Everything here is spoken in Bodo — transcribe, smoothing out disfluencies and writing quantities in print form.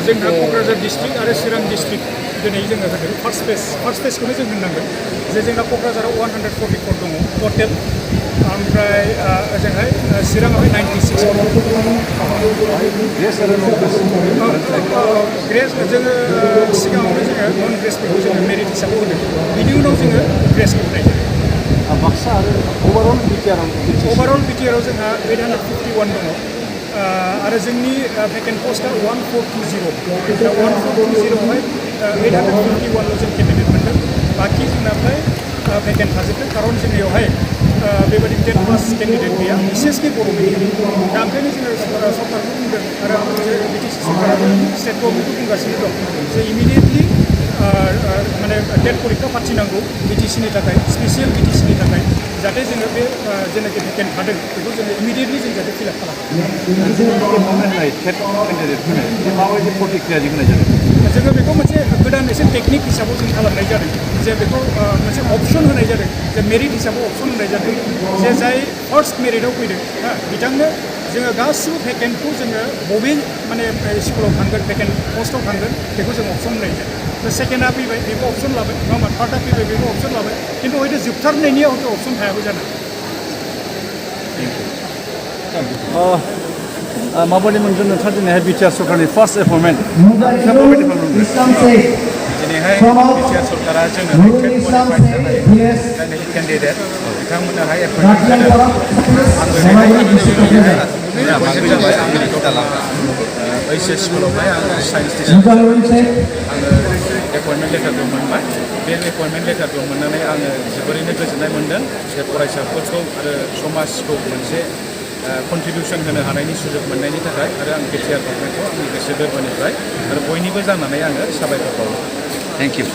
जोंहा क'क्राझार डिस्ट्रिक्ट आरो चिरां डिस्ट्रिक्ट दिनै जोङो होदों फार्स्ट फेजखौनो जों होननांगोन जे जोंना क'क्राझाराव 144 दङ टटेल ओमफ्राय ओजोंहाय चिराङावहाय 96 ग्रेस जोङो सिगाङावनो जोङो नन ग्रेसफोरखौ जोङो मेरिट हिसाबै होदों बिनि उनाव जोङो ग्रेसखौ होनाय जायो बाक्सा आरो अभारअल बिटिआराव जोंहा 851 दङ आरो जोंनि भेकेन्ट पस्टआ 1420 दा 1420आवहाय 851ल' जों केन्डिडेट मोनदों बाखि जोंना ओमफ्राय भेकेन्ट थाजोबदों खारन जोंनियावहाय बेबायदि 10 प्लास केन्डिडेट गैया बिसेसकि बर' मिडियाम दा ओंखायनो जोङो सरकारखौ बुंदों आरो बिटिसि सरकाराबो स्टेट गभर्नमेन्टखौ बुंगासिनो दं जे इमिडियेटलि माने टेट परीक्षा फाथिनांगौ बिटिसिनि थाखाय स्पेसियेल बिटिसिनि थाखाय जाहाथे जोङो बे जेनाखि भेकेन्ट थादों बेखौ जोङो इमिडियेटलि जों जाहाथे फिलआप खालामो माबायदि प्रतिक्रिया होनाय जादों जोङो बेखौ मोनसे गोदान एसे टेकनिक हिसाबै जों खालामनाय जादों जे बेखौ मोनसे अपसन होनाय जादों जे मेरिट हिसाबै अपसन होनाय जादों जे जाय फार्स्ट मेरिटआव फैदों बिथांनो जोङो गासिबो भेकेन्टखौ जोङो बबे माने स्कुलाव थांगोन भेकेन्ट पस्टआव थांगोन बेखौ जों अपसन होनाय जादों सेकेन्डआ फैबाय बेखौ अपसन लाबाय नङा होमबा थार्डआ फैबाय बेखौ अपसन लाबाय खिन्थु हयथ' जोबथारनायनियाव हयथ' अपसन थायाबो जानो माबायदि मोनगोन नोंथाङा दिनैहाय बिटिआर सरकारनि फार्स्ट एपइन्टमेन्ट दिनैहाय बिटिआर सरकारा जोंनो टेट क्वालिफाइड जानाय जायनाखि केन्डिडेट बिथांमोननोहाय एपइन्टमेन्ट होदों आंबो जाबाय आंनि ओइचएस स्कुलावहाय आङो साइन्स टिचार आङो एपइन्टमेन्ट लेटारबो मोनबाय बे एपइन्टमेन्ट लेटारबो मोननानै आङो जोबोरैनो गोजोननाय मोन्दों जे फरायसाफोरखौ आरो समाजखौ मोनसे कन्ट्रिबिउसन होनो हानायनि सुजुग मोननायनि थाखाय आरो आं बिटिआर गभर्नमेन्टखौ आंनि गोसो गोरबोनिफ्राय आरो बयनिबो जानानै आङो साबायखर बावो थेंक इउ